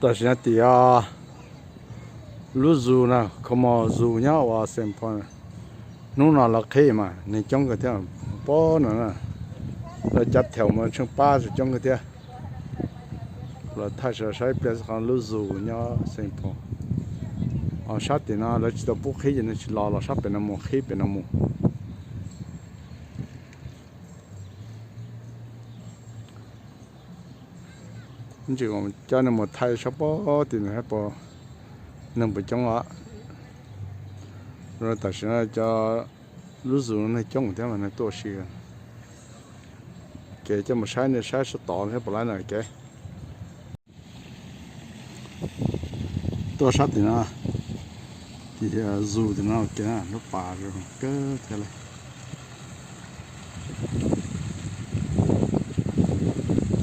Tam sim no tim, o, lub zoo na, Como zoo nyob uas Saint Paul, hnub no lawv qhib mas neeg coob kawg thiab. Pob no, lawv cov thej mus tsheej pab tseem coob kawg thiab. Los thaij sawv daws saib ib pliag xwb qhov lub zoo nyob Saint Paul. Ho sab tim no lawv tsis tau pub qhib ces nws tsis los, los sab pem no mus qhib pem no mus. Ntsis coj nej mus thaij sab pob tim no saib puas, neeg puas coob os. Tam sim no cov lub zoo neeg coob thiab mas neeg tuaj ua si. Kev coj mus saib nej saib sab tod thiab puas laib na kev. Tuaj sab tim no, tim zoo tim no kev lub pas zoo kawg thiab li.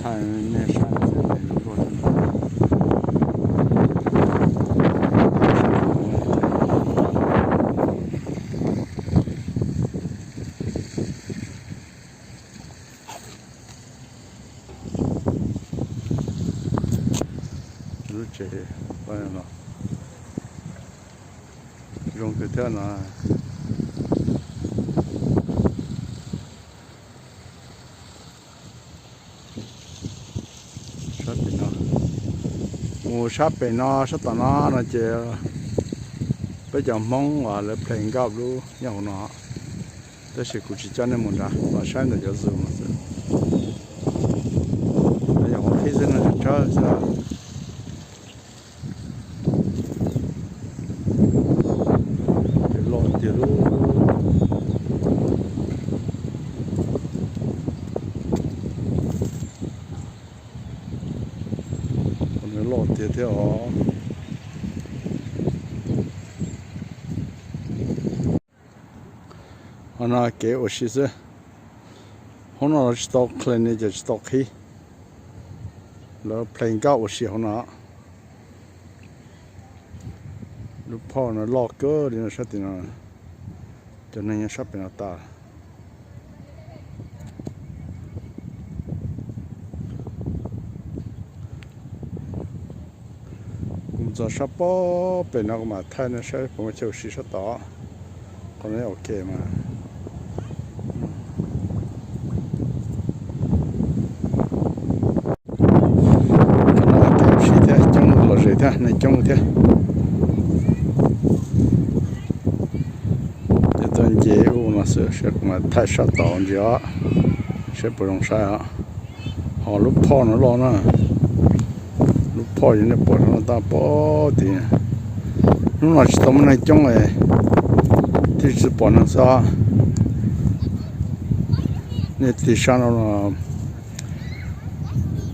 Thaij nej saib. Lub tsev no zoo kawg thiab no. Sab pem no, mus sab pem no sab tom no no ces peb cov Hmoob uas lawv play golf lub nyob hauv no, tab sis kuv tsis coj nej mus nrad, los saib ntawm cov zoo no xwb. Yog qhib xwb no tsawg xwb. Loj tiag lub, loj tiag thiab os. Qhov no kev ua si xwb. Hauv no los tsis tau clean li ces tsis tau qhib. Lawv play golf ua si hauv no. Lub phauj no loj kawg li no sab tim no, cov neeg nyob sab pem no tas. Kuv mus txog sab pob pem no kuv mam thaij nej saib puas muaj chaw ua si sab tod. Qhov no ok mas. Qhov no kev ua si thiab, coob lom zem thiab, neeg coob thiab. Ces tuaj nce ub no xwb, saib kuv mam thaij sab tod ntsis os, saib puas zoo saib os. Ho lub phauj no loj na, lub phauj yog nej pom no tab pob tid. Hnub no tsis tau muaj neeg coob es thiaj tsis pom neeg xwb. Nej tig sab no los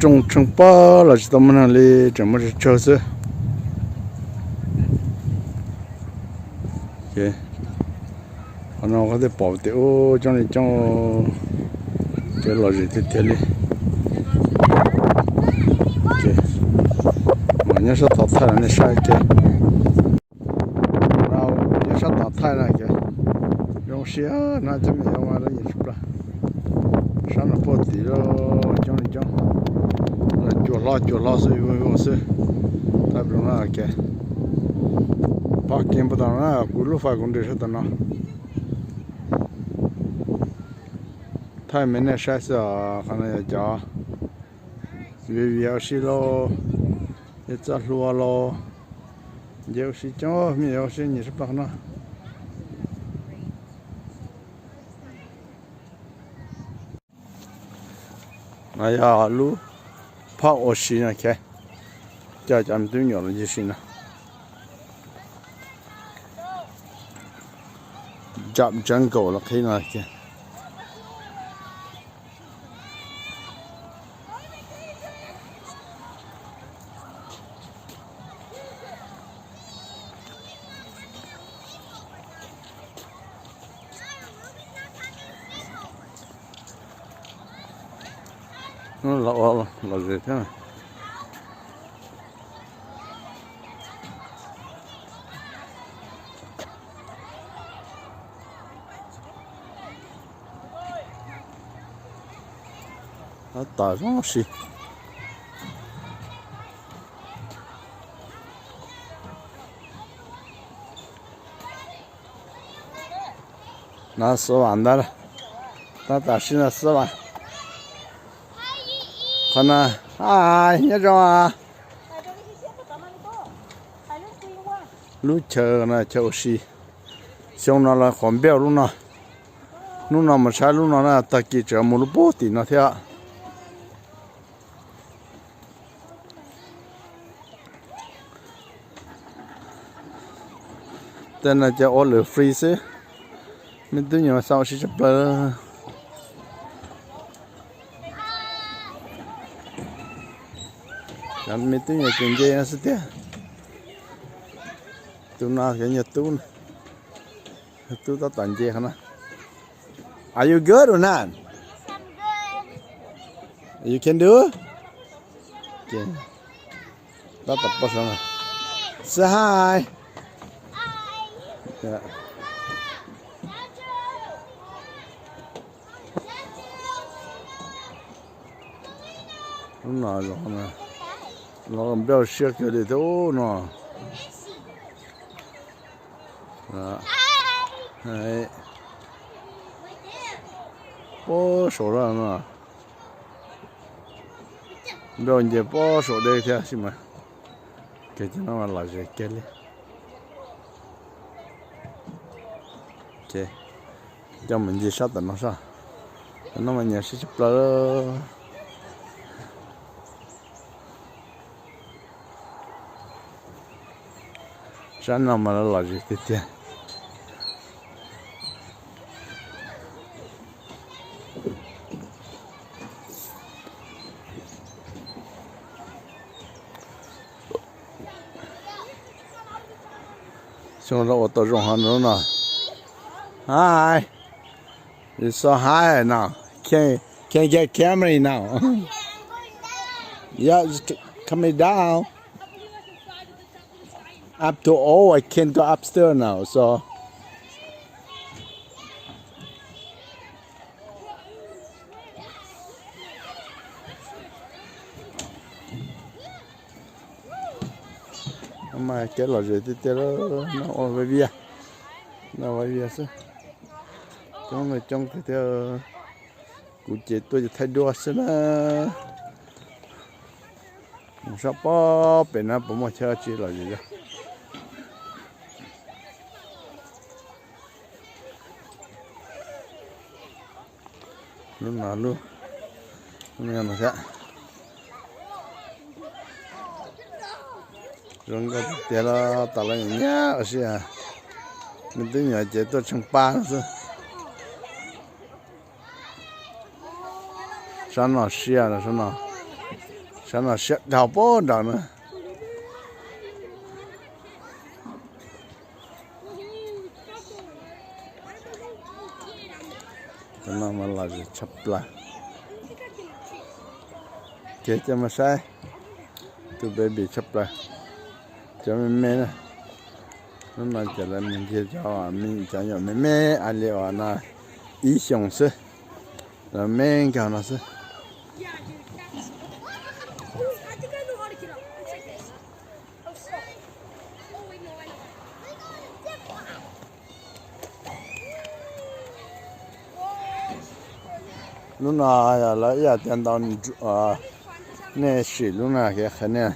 rooj tsheej pab los tsis tau muaj neeg li, tseem muaj tsawg tsawg xwb. Qhov no koj thiaj pom tias ub coob li coob, kev lom zem tiag tiag li. Mas nyob sab tod thaij los nej saib kev. No nyob sab tod thaij no ces zoo siab na cov me nyuam mas lawv nyiam tshaj plaws. Sab no puag tim lawm coob li coob, los cuam hlo cuam hlo xwb, voo voo xwb. Thaij pem no ces pom kev npaj tau na, kuv lub fais kuv nres sab tom no. Thaij me nej saib xwb os, qhov no yog cov viv vias ua si lauj, yog txoj hlua lauj, nce ua si coob, me nyuam ua si nyiam tshaj plaws qhov no. No yog lub phauj ua si no, coj cov me tub me nyuam los ncig si no. Jump jungle los qhib no. Lom zem thiab. Tab tom zoo si. No xub vam ntag, tab tom sib no xub vam. Qhov no, a, nyob zoo. Lub chaw no chaw ua si, xyoo no los qhuav npej lub no. Hnub no mus saib lub no na, tag kis tseem mus lub pug tim no thiab. Tej no ces ua lwm free xwb, me tub nyuam xav ua si tshaj plaws. Me tub nyuam ces nce no xwb tiag. Tus no yog tub, tub tab tom nce qhov no. Are you good or not? You can do? Tab tom poj sav no. Say hi. Lub no zoo, los npej siab kawg li thiab no. Pob saum no, npej nce pob saum deb thiab sis mas, ces cov no mas lom zem kiag li. Coj mus nce sab tom no sab, tom no mas nyiam siab tshaj plaws. Sab no mas lom zem tiag tiag. Xyoo no ua tau zoo heev no. Hi. It's so high now. Can, can get camera now. Yeah, just c-, coming down. Up to all, I can go upstairs now, so. Mas kev lom zem tiag tiag, no ua vias, no ua vias xwb. Coob no coob tiag tiag. Kuv ces tuaj thaij duab xwb na. Mus sab pob pem no puas muaj chaw tsis lom zem. Lub no, lub, lub no thiab. Zoo nkauj tiag tiag los tas los nyab ua si. Me tub nyuam ces tuaj tsheej pab no xwb. Sab no siab, sab no siab dhau pob nram na. Cov no mas lom zem tshaj plaws. Ces coj mus saib tus baby tshaj plaws, cov me me na. Hnub no ces lawv mus ncig cov me, cov nyuam me me a li uas no ib xyoos xwb, lawv me nkauj no xwb. Lub no yog lawv ib yam tias ntau, nej sim lub no qhia nej,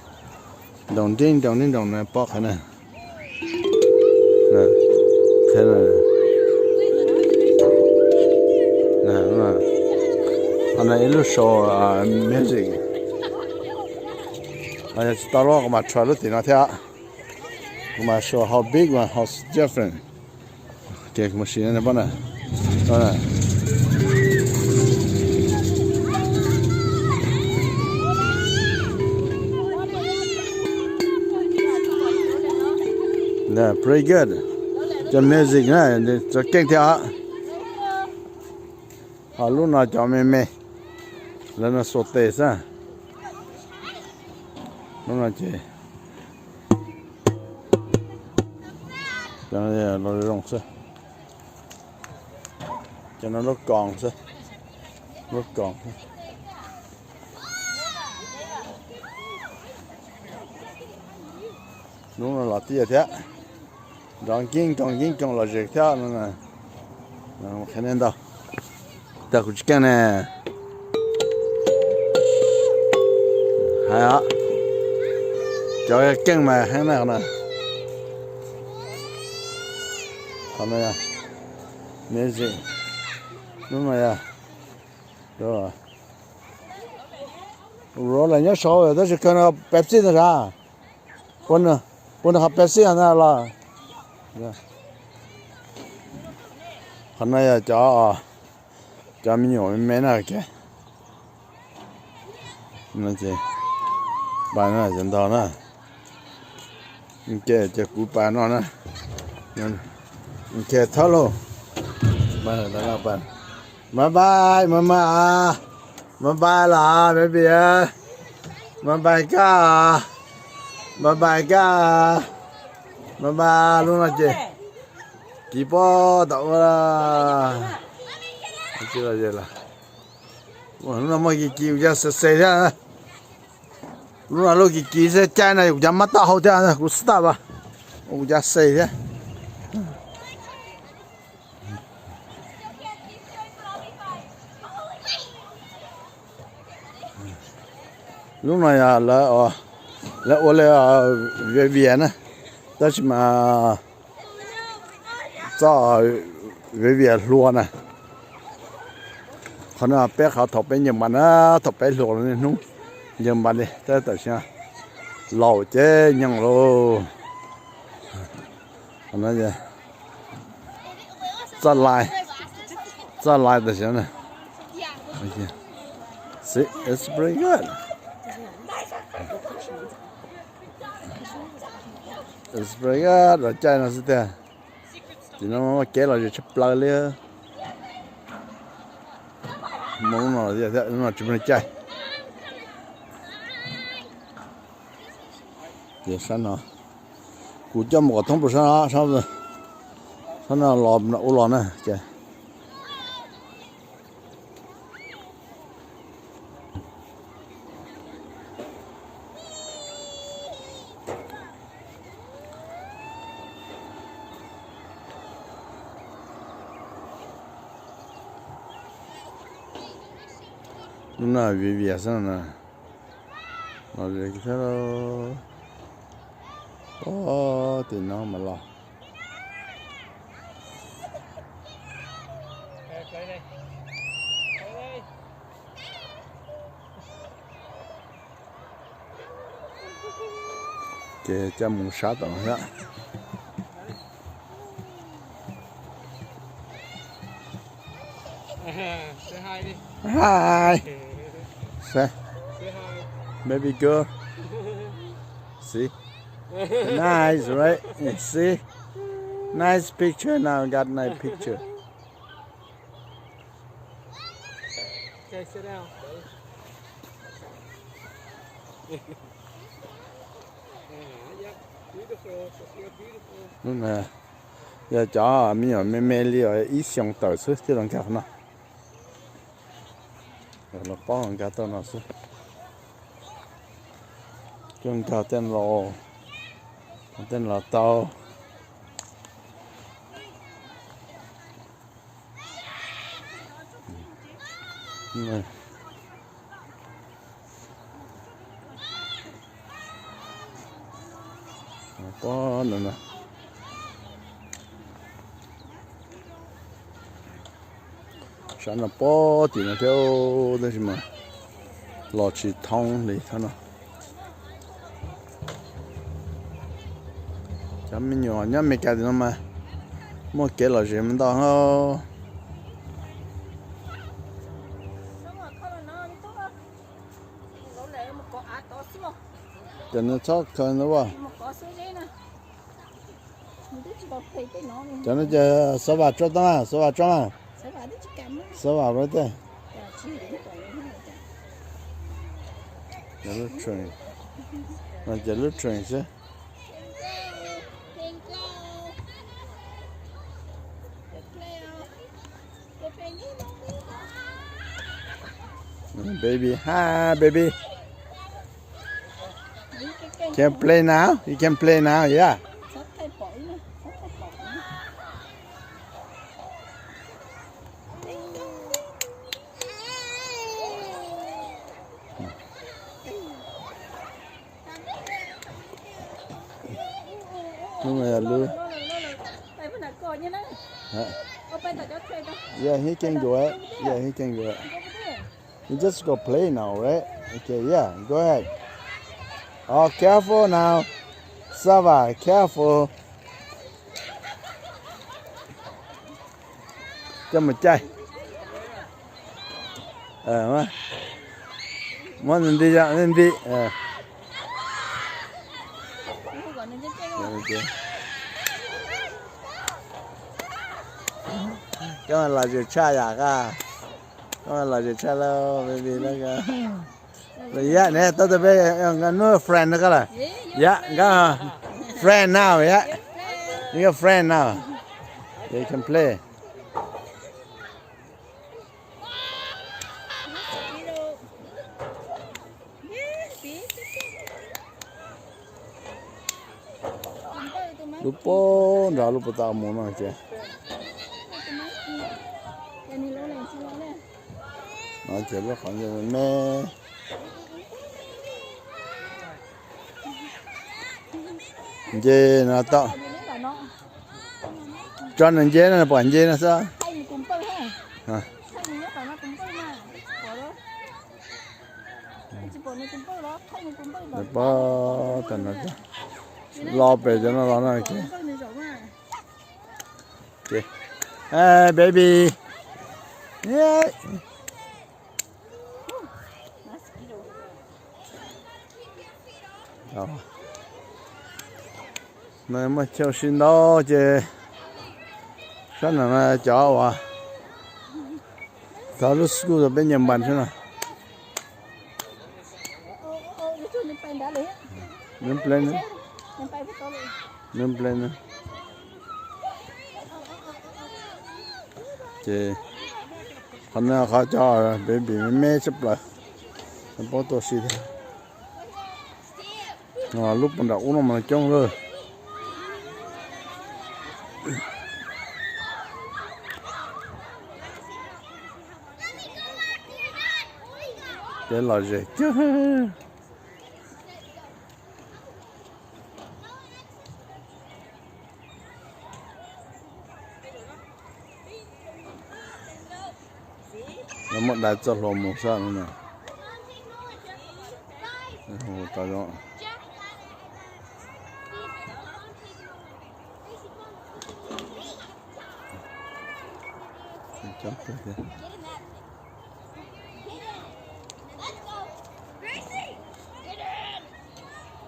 ntoos nrib ntoos nrib ntoos no pom qhia na. Qhov no ib lub show music. Yog tsis tau lub kuv mam try lub tim no thiab. Kuv mam show how big và how different. Ok, kuv mam sim no pab na. Pretty good. Cov music na, cov keej thiab. Ho lub no cov me me, lawv no xuas tes xwb. Lub no ces cov no los zoo xwb. Cov no lub koos xwb, lub koos xwb. Lub no los tiaj thiab, nrov nkib nkoos nkib nkoos los zem thiab no na. Qhia nej ntau, tag kuv tsis keej ne. Hais os, cov keej mas heev na qhov no. Qhov no yog, amazing, lub no yog, ua lawv nyob saud tab sis kawg no Pepsi ntag sav. Puas nws qhov Pepsi na los. Qhov no yog cov, cov me nyuam me me na kiag. Ces pais no cov ntog na. Ces kuv pais no na. Ces thawb lauj. Bye bye, mama, mama, bye bye los baby, bye bye koj, bye bye koj, bye bye. Lub no ces kiv pob tom ua, lub no muaj kiv kiv ua xes xes thiab. Lub no lub kiv kiv xwb, caij no kuv cov mab taub hau thiab, kuv stop, ua kuv cov xes thiab. Lub no yog lawv ua li viav vias na, tab sis mas txoj viav vias hlua na. Qhov no peb qhov thaum peb ncaws npas na, thaum peb hluas los niaj hnub ncaws npas li, tab tam sim no laus ces nyoog lauj. Txoj lais, txoj lais tam sim no. See, it's pretty good. It's pretty good, los caij no xwb tiag. Tim no muaj kev lom zem tshaj plaws li. Muaj lub no thiab, lub no tsis muaj caij. Ces sab no, kuv coj mus kom thoob plaws sab no, sab no los ua los na ces. Lub no viav vias xwb na. Los zem thiab lauj. Os, tim no mas los. Ces coj mus sab tom no thiab. Hi. Say, baby girl. See? Nice, right? See? Nice picture now. Got nice picture. Okay, sit down. Yep, beautiful. Yog cov me nyuam me me li ib xyoos tawm xwb thiaj los nkag no. Los pob nkag tau no xwb. Coj nkag tej los, tej los tau. Pob no, sab no pob tim no thiab, tab sis mas los tsis thoob li thiab no. Cov me nyuam nyob Amelikas tim no mas muaj kev lom zem ntau. Cov no txhob khaws ntawd as. Cov no ces xov vam tso tau mas, xov vam tso mas. Xov vam right there. Lub train. No ces lub train xwb. Baby, hi, baby. Can play now? You can play now, yeah. Hnub no yog lub. Yeah, he can go ahead. Yeah, he can go ahead. You just go play now, right? Okay, yeah, go ahead. Oh, careful now. Sava, careful. Coj mus caij. Muab nti, nti. Koj los zem tshaj yam koj. Koj los zem tshaj lauj, baby lauj koj. Yam ne tau tus peb nub friend no koj lawm. Yam nkawd friend now yam. Nkawd friend now. They can play. Lub pob nrad lub puas tau mus no ces. No ces lub qhov ncauj me me. Nce no tau. Tso nws nce no, pom nce no xwb. Pob tag no, los pem cov no los no. Baby. No muaj chaw sib ntaub ces sab no cov uas txog lub school peb nyias npas xwb no. Nws ple, nws ple. Ces qhov no qhov cov baby me me tshaj plaws, paub tuaj si thiab. Lub puag nram ub no mas coob lawm. Peb los ze kiag. Lawv muab dai txoj hlua mus xwb no.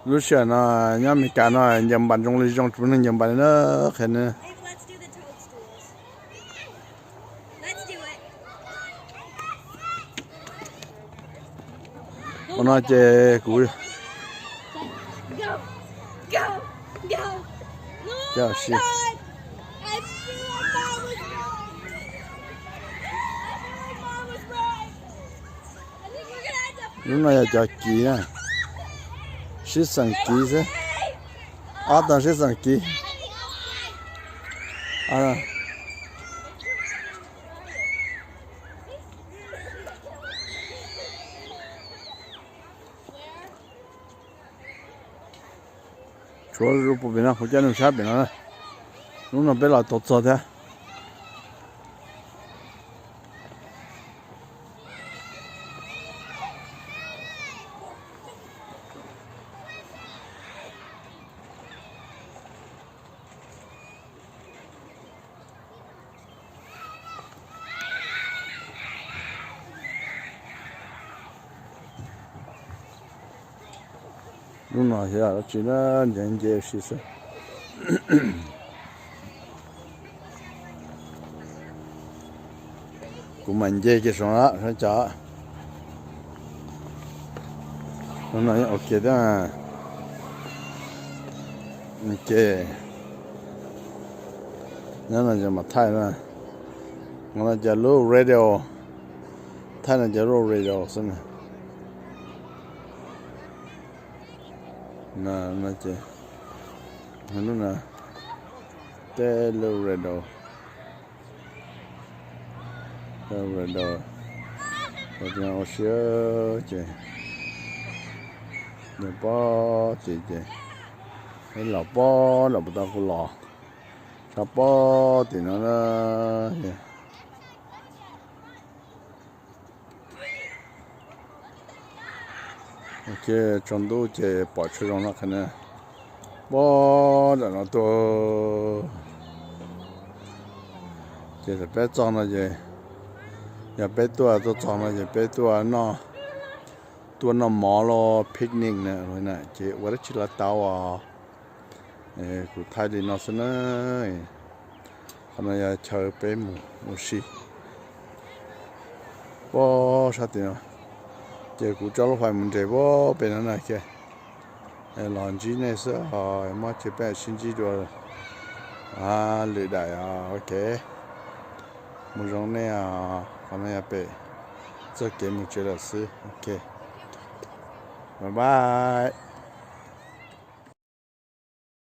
Lub sij hawm no nyob Amelikas no ncaws npas zoo li zoo, tsis muaj neeg ncaws npas li na, qhia na. Ua no ces kuv, cov si, lub no yog cov kiv na, sib xeem kiv xwb, ob tug sib xeem kiv. Tshuav zuj pus pem no, kuv coj nej saib pem no. Hnub no peb los tau txog thiab. Lub no xyov dab tsi na, nce nce si xwb. Kuv mam nce kiag saum no sab cov. Lub no yeej ua ke thiab. Nyob no ces mam thaij na. Ua no ces lub radio, thaij no ces lub radio xwb na. No ces lub no, tej lub radio, lub radio ua si ces nws pob ces ces Los pob nram puag ta kuv los, sab pob tim no na. Ces tsaus ntuj ces pom tshua zoo no qhov na, pob nram no tuaj. Ces thaum peb txog no ces, yog peb tuaj tuaj txog no ces peb tuaj noj, tuaj noj mov los picnic na, ces ua dab tsi los tau os. Kuv thaij li no xwb na. Qhov no yog chaw peb mus ua si. Pob sab tim no, ces kuv tso lub fais mus nres pob pem no na. Los ntsib nej xwb os, muab tsis peb sib ntsib dua lwm daim os. Ok, mus zoo nej os. Qhov no yog pem txoj kev mus tsev lawm xwb. Ok, bye bye.